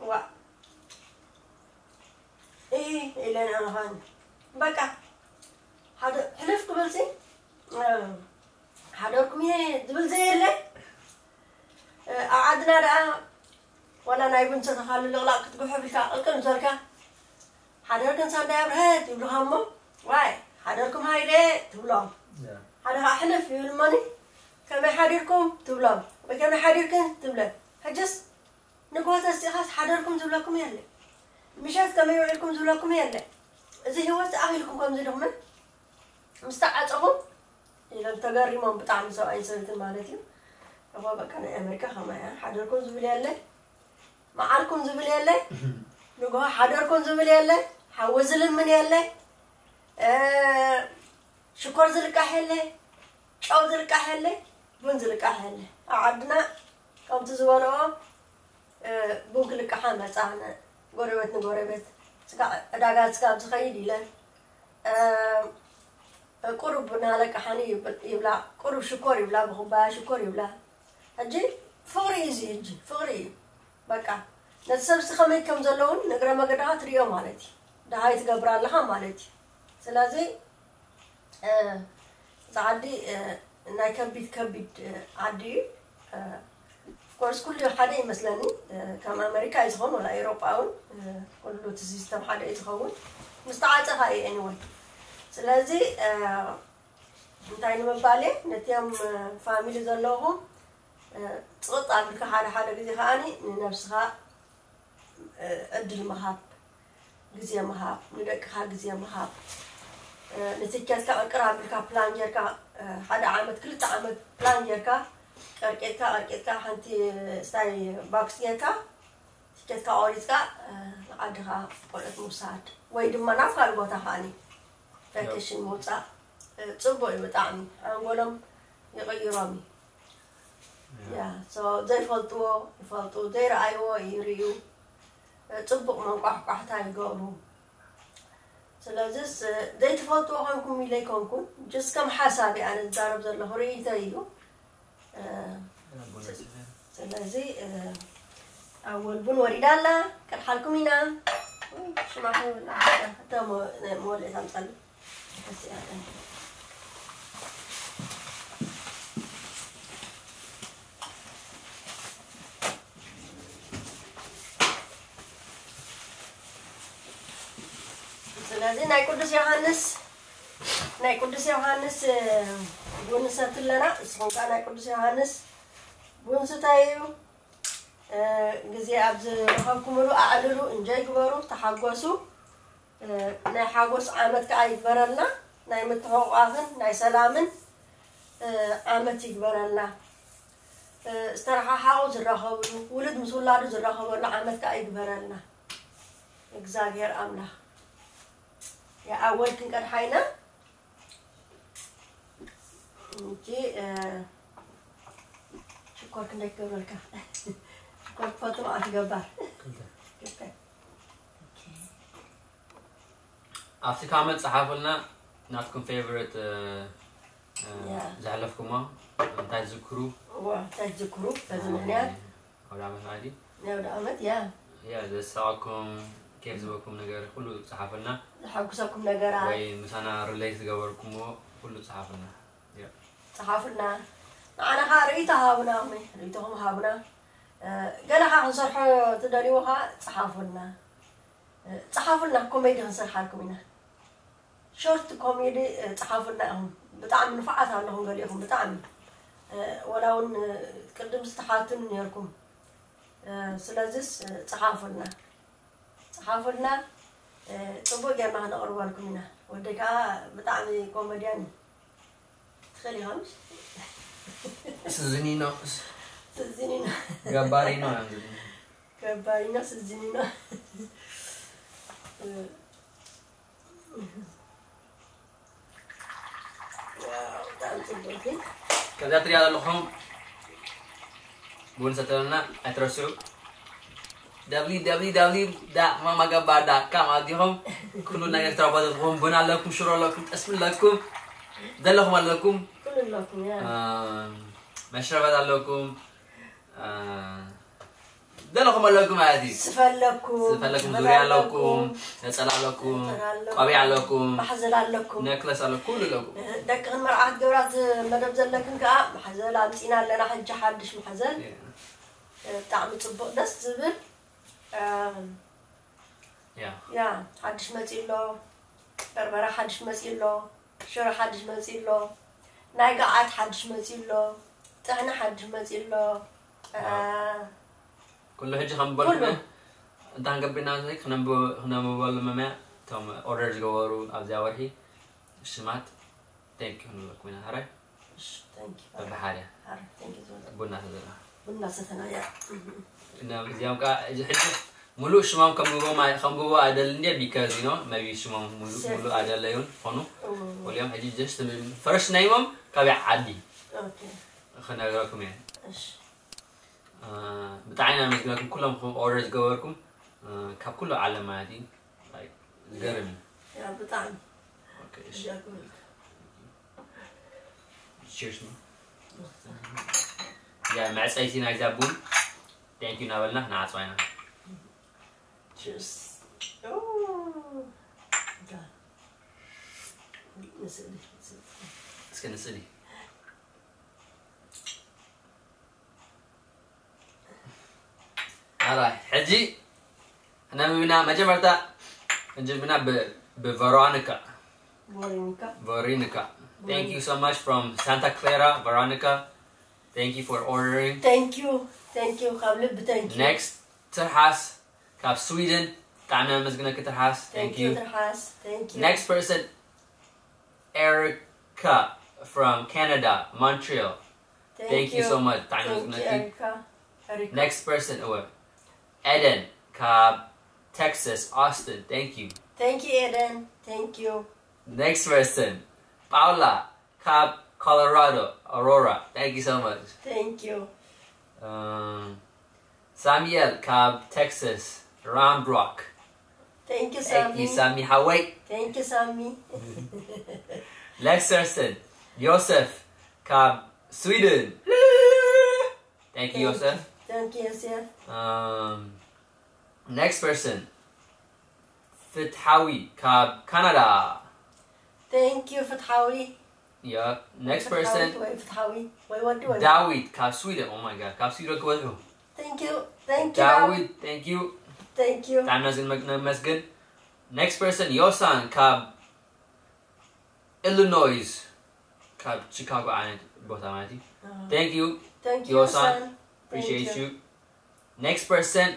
ዋ ኢለን ኣነኻን በቃ ሓደ ሕልፍ ክብል ሲ ሓደርኩም እየ ዝብል ዘየለ ኣብ ዓድና ደኣ ዋላ ናይ ቡን ሰተኻሉ ልቕላቕ ክትጉሕፍ ኢልካ ቅልቅል ምስ በልካ ሓደርክን ሳንዳይ ኣብርሀት ይብሉኻ እሞ ዋይ ሓደርኩም ሃይለ ትብሎም ሓደ ከዓ ሕልፍ ይብል እሞኒ ከመይ ሓዲርኩም ትብሎም ወይ ከመይ ሓዲርክን ትብለን ሕጅስ ንግሆ ተሲኻስ ሓደርኩም ዝብለኩም የለ ምሸት ከመይ ውዒልኩም ዝብለኩም የለ እዚ ህይወት ኣኺልኩም ከምዚ ድኹምን ምስ ተዓፀኹም ኢሎም ተገሪሞም ብጣዕሚ ሰብኣይን ሰበይትን ማለት እዩ እሞ በቃ ናይ ኣሜሪካ ከማያ ሓደርኩም ዝብል የለ መዓልኩም ዝብል የለ ንግሆ ሓደርኩም ዝብል የለ ሓዊ ዝልምን የለ ሽኮር ዝልቃሕ የለ ጨው ዝልቃሕ የለ ቡን ዝልቃሕ የለ ኣብ ዓድና ከምቲ ዝበልኦ ቡን ክልቃሓ መፃ ጎረቤት ንጎረቤት ስጋ ዕዳጋ ስጋብ ዝኸይድ ኢለን ቁሩብ ቡና ለቃሓኒ ይብላ ቁሩብ ሽኮር ይብላ ብኩባያ ሽኮር ይብላ ሕጂ ፍቕሪ እዩ እዚ ሕጂ ፍቕሪ እዩ በቃ ነቲ ሰብሲ ከመይ ከም ዘለውን ንእግረ መገድኻ ትሪኦ ማለት እዩ ድሃይ ትገብር ኣለኻ ማለት እዩ ስለዚ እዚ ዓዲ ናይ ከቢድ ከቢድ ዓዲ እዩ ኮርስ ኩሉ ሓደ ይመስለኒ። ከም ኣመሪካ እዩ ዝኸውን፣ ወላ ኤውሮጳ እውን ኩሉ እቲ ሲስተም ሓደ እዩ ዝኸውን። ምስ ተዓፀኻ እዩ። Anyway፣ ስለዚ እንታይ ንምባል እየ፣ ነቲኦም ፋሚሊ ዘለኹም ፅቕጥ ኣቢልካ ሓደ ሓደ ግዜ ከዓኒ ንነብስኻ ዕድል ምሃብ፣ ግዜ ምሃብ፣ ንደቅኻ ግዜ ምሃብ፣ ንትኬትካ ቅርቅር ኣቢልካ ፕላን ጌርካ፣ ሓደ ዓመት ክልተ ዓመት ፕላን ጌርካ፣ ቀርቂጥካ ቀርቂጥካ ሓንቲ ስታይ ባክስ ጌርካ ትኬትካ ቆሪፅካ ንዓድኻ ቆልዑት ምውሳድ ወይ ድማ ናብ ካልእ ቦታ ከዓኒ ቫኬሽን ምውፃእ ፅቡቅ እዩ ብጣዕሚ። ኣንጎሎም ይቕይሮም እዩ። ያ ሶ ዘይፈልጥዎ ይፈልጡ፣ ዘይረኣይዎ ይርእዩ፣ ፅቡቅ መንቋሕቋሕታ ይገብሩ። ስለዚስ ዘይትፈልጥዎ ኮንኩም ኢለ ኣይኮንኩን፣ ጀስት ከም ሓሳብ ኣነ ዝዛረብ ዘለኹ ርእይተይ እዩ። ስለዚ ኣወል ቡን ወሪዳ ኣላ፣ ከድሓልኩም ኢና። ሽማሕ ይብላ። እተ መወልዒ ታምፀሉ። ስለዚ ናይ ቅዱስ ዮሃንስ ናይ ቅዱስ ዮሃንስ ቡን ንሰቲ ኣለና። ንስኹም ከኣ ናይ ቅዱስ ዮሃንስ ቡን ስተዩ። ግዜ ኣብ ዝረኸብኩምሉ ኣዕልሉ፣ እንጆይ ግበሩ፣ ተሓጎሱ። ናይ ሓጎስ ዓመት ከኣ ይግበረልና። ናይ ምትሕቑቋፍን ናይ ሰላምን ዓመት ይግበረልና። ዝተረሓሓቑ ዝራኸብሉ፣ ውሉድ ምስ ውላዱ ዝራኸበሉ ዓመት ከኣ ይግበረልና እግዚኣብሔር ኣምላኽ። የኣወል ክንቀድሓ ኢና። እንጂ ሽኮር ክንደይ ክገብረልካ? ሽኮር ክፈቱ መዓት ገባር። ክልተ። ኣብቲ ካመት ጸሓፉልና ናትኩም ፌቨሪት ዘሕለፍኩሞ እንታይ ትዝክሩ? እዋ እንታይ ትዝክሩ? በዚ ምክንያት ኣውደ ዓመት ማለት እዩ። ናይ ኣውደ ዓመት ያ ያ ዘሳቀኩም ኬፍ ዝበኩም ነገር ኩሉ ጸሓፉልና። ዝሓጉሰኩም ነገራት ወይ ምሳና ሪሌት ዝገበርኩሞ ኩሉ ጸሓፉልና። ያ ጸሓፉልና። ንዓና ከዓ ርእይቶ ሃቡና፣ እሞ ርእይቶኹም ሃቡና። ገለ ከዓ ክንሰርሖ ትደልይዎ ከዓ ጸሓፉልና። ጸሓፉልና፣ ኮሜዲ ክንሰርሓልኩም ኢና። ሾርት ኮሜዲ ጸሓፉልና ኢኹም። ብጣዕሚ ንፉዓት ኣለኹም ገሊኹም ብጣዕሚ። ወላ እውን ቅድም ዝተሓቱኒ ነርኩም። ስለዚስ ጸሓፉልና። ጸሓፉልና፣ ጽቡቅ ጌርና ክነቕርበልኩም ኢና። ወደይ ከዓ ብጣዕሚ ኮሜድያን እዩ። ትኽእል ኢኻ ምሽ? ስዚኒኖ። ስዚኒኖ። ገባሪኖ እዮም ዝብሉ። ገባሪኖ ስዚኒኖ። ከዛ ትሪኣ ዘለኹም ቡን ሰተለና ኣይትረስዑ። www ማማ ገባር ዳት ካም ኣዲኹም ኩሉ ነገር ትረኽቡ ኣለኩም። ቡን ኣለኩም፣ ሽሮ ኣለኩም፣ ጠስሚ ኣለኩም፣ ዘለኹም ኣለኩም። ኩሉ ኣለኩም፣ ያ። መሽረባት ኣለኩም። ደለኹም ኣለኩም ማለት እዩ። ስፈ ኣለኩም፣ ስፈ ኣለኩም፣ ዙርያ ኣለኩም፣ ነጸላ ኣለኩም፣ ነጸላ ኣለኩም፣ ቆቢዕ ኣለኩም፣ ማሕዘል ኣለኩም፣ ነክለስ ኣለኩም፣ ኩሉ ኣለኩም። ደቅኽን መርዓ ክትገብራ መደብ ዘለክን ከኣ ማሕዘል ኣምጺና ኣለና። ሕጂ ሓድሽ ማሕዘል፣ ያ። ብጣዕሚ ጽቡቕ ደስ ዝብል። ያ። ያ፣ ሓድሽ መጺኡ ኣሎ። በርበረ ሓድሽ መጺኡ ኣሎ። ሽሮ ሓድሽ መጺኡ ኣሎ። ናይ ገዓት ሓድሽ መጺኡ ኣሎ። ጥሕኒ ሓድሽ መጺኡ ኣሎ። ኩሉ ሕጂ ከም በልኩ ኩሉ። እንታ ክንገብር ኢና፣ ክነንብበሉ መመያ እቶም ኦርደር ዝገበሩ ኣብዚኣ ወርሒ ሽማት ቴንክ ዩ ክንብለኩም ኢና። ሕራይ? እሺ፣ ቴንክ ዩ። በብሓደ። ሕራይ፣ ቴንክ ዩ ዝበለ። ቡና ተዘላ። ቡና ሰተና፣ ያ። እዚኦም ከኣ እዚ ሕጂ ሙሉእ ሽሞም ከንብቦ ማ-፣ ከንብቦ ኣይደልን እንዴ፣ ቢካዝ፣ ዩ ኖ፣ ሜቢ ሽሞም ሙሉእ፣ ሴፍ። ሙሉእ ኣይደለዩን ኾኑ። እዎ። ወሊኦም ሕጂ ጀስት ፈርስት ኔሞም ካበይ ዓዲ ኦኬ። ክነግረኩም እየ። እሺ። እ፣ ብጣዕሚ ኢና ነመስግነኩም ኩሎም ኹም ኦርደር ዝገበርኩም፣ እ፣ ካብ ኩሉ ዓለም ማለት እዩ። ላይክ፣ ዝገርም እዩ። ያ፣ ብጣዕሚ። ኦኬ፣ እሺ። ይገርም። ቺርስ ነው። ያ፣ መዕጸይቲ ናይዛ ቡን፣ ቴንክ ዩ እናበልና ክንዓጽዋ ኢና። ቺርስ። ኦ፣ ዳ። ንስእሊ፣ ንስእሊ። እስከ ንስእሊ። ኣራይ ሕጂ ነምብና መጀመርታ እንጅብና ብቨሮኒካ ሞሪኒካ Veronica. Thank you so much from Santa Clara, Veronica. Thank you for ordering. Thank you thank you ካብ ልቢ thank you Next ትርሓስ ካብ ስዊድን ብጣዕሚ ኣመስግነኪ ትርሓስ። Thank thank you you. ትርሓስ thank you Next person Erica from Canada, Montreal. Thank you so much. ብጣዕሚ Thank you ኣመስግነኪ። ኤሪካ ኤሪካ Next person እወ ኤደን ካብ Texas, Austin. Thank you. thank you ኤደን thank you Next person ጳውላ ካብ Colorado, Aurora. Thank you so much. thank you Um, ሳሙኤል ካብ Texas, Round Rock. thank you Thank you ሳሚ ሳሚ ሓወይ። thank you ሳሚ Next person ዮሴፍ ካብ ስዊድን። Thank you ዮሴፍ። thank you ዮሴፍ Um, next person ፍትሓዊ ካብ ካናዳ። thank you ፍትሓዊ Yeah. Next person ወይ ፍትሓዊ ወይ ወዲ ወይ ዳዊት ካብ ስዊድን። Oh my god ካብ ስዊድን ክበዝሑ። thank you thank you ዳዊት thank you። thank you ብጣዕሚ ነመስግን። Next person ዮሳን ካብ ኢሊኖይስ ካብ ቺካጎ ዓይነት ቦታ ማለት እዩ። Thank you thank you ዮሳን ዮሳን appreciate Thank you. Next person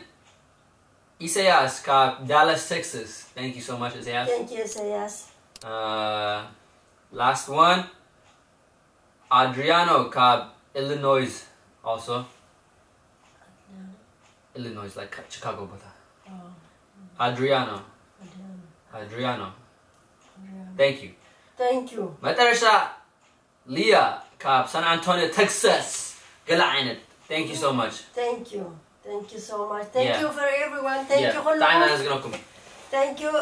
ኢሳያስ ካብ Dallas, Texas. Thank you so much ኢሳያስ። thank you ኢሳያስ Uh, last one ኣድሪያኖ ካብ ኢሊኖይስ also ኢሊኖይስ like Chicago ቦታ ኣድሪያኖ ኣድሪያኖ thank you thank you መጠረሻ ሊያ ካብ ሳን ኣንቶኒዮ ቴክሳስ ገለ ዓይነት thank you so much thank you thank you so much thank Yeah. you for everyone thank you ብጣዕሚ ኩሉ ነመስግነኩም thank you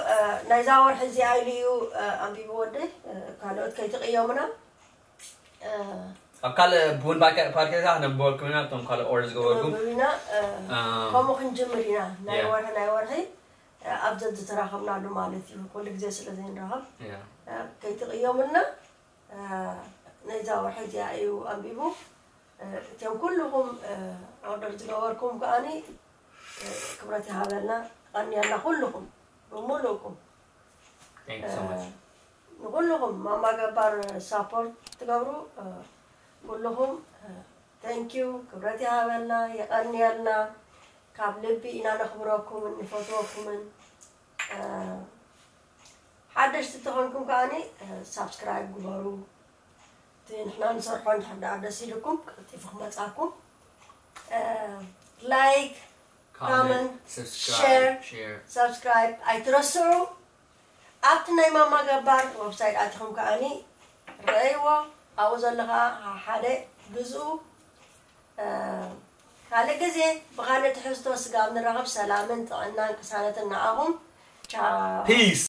ናይዛ ወርሒ እዚኣ ኢሉ እዩ ኣንቢቡ ወደይ ካልኦት ከይትቕየሙና ኣብ ካልእ ቡን ፓርኬታ ክነብበልኩም ኢና እቶም ካልእ ኦርደር ዝገበርኩም ኢና Um, ከምኡ ክንጅምር ኢና ናይ Yeah. ወርሒ ናይ ወርሒ ኣብ ዘዝተራኸብናሉ ማለት እዩ ኩሉ ግዜ ስለ ዘይንራኸብ yeah. ከይትቕየሙልና ነዛ ወርሒ እዚኣ እዩ ኣንቢቡ እቶም ኩልኹም ኦርደር ዝገበርኩም ከኣኒ ክብረት ይሃበልና ቀንየልና ኩልኹም ብምሉእኩም Thank you so much. ንኩልኹም ማማ ገባር ሳፖርት ትገብሩ ኩልኹም thank you ክብረት ይሃበልና የቐንየልና ካብ ልቢ ኢና ነኽብረኩምን ንፈትወኩምን ሓደሽቲ ተኾንኩም ከኣኒ ሳብስክራይብ ግበሩ እቲ ንሕና ንሰርሖ እንድሕር ደኣ ደስ ኢልኩም ቀልጢፉ ክመፃኩም like comment Comment, subscribe, share. ሳብስክራይብ ኣይትረስዑ ኣብቲ ናይ ማማ ገባር ወብሳይት ኣቲኹም ከኣኒ ረእይዎ ኣብኡ ዘሎ ከዓ ሓደ ግዝኡ ካልእ ግዜ ብኻልእ ትሕዝቶ ስጋብ ንራኸብ ሰላምን ጥዕናን ቅሳነትን ንዓኹም ቻው Peace.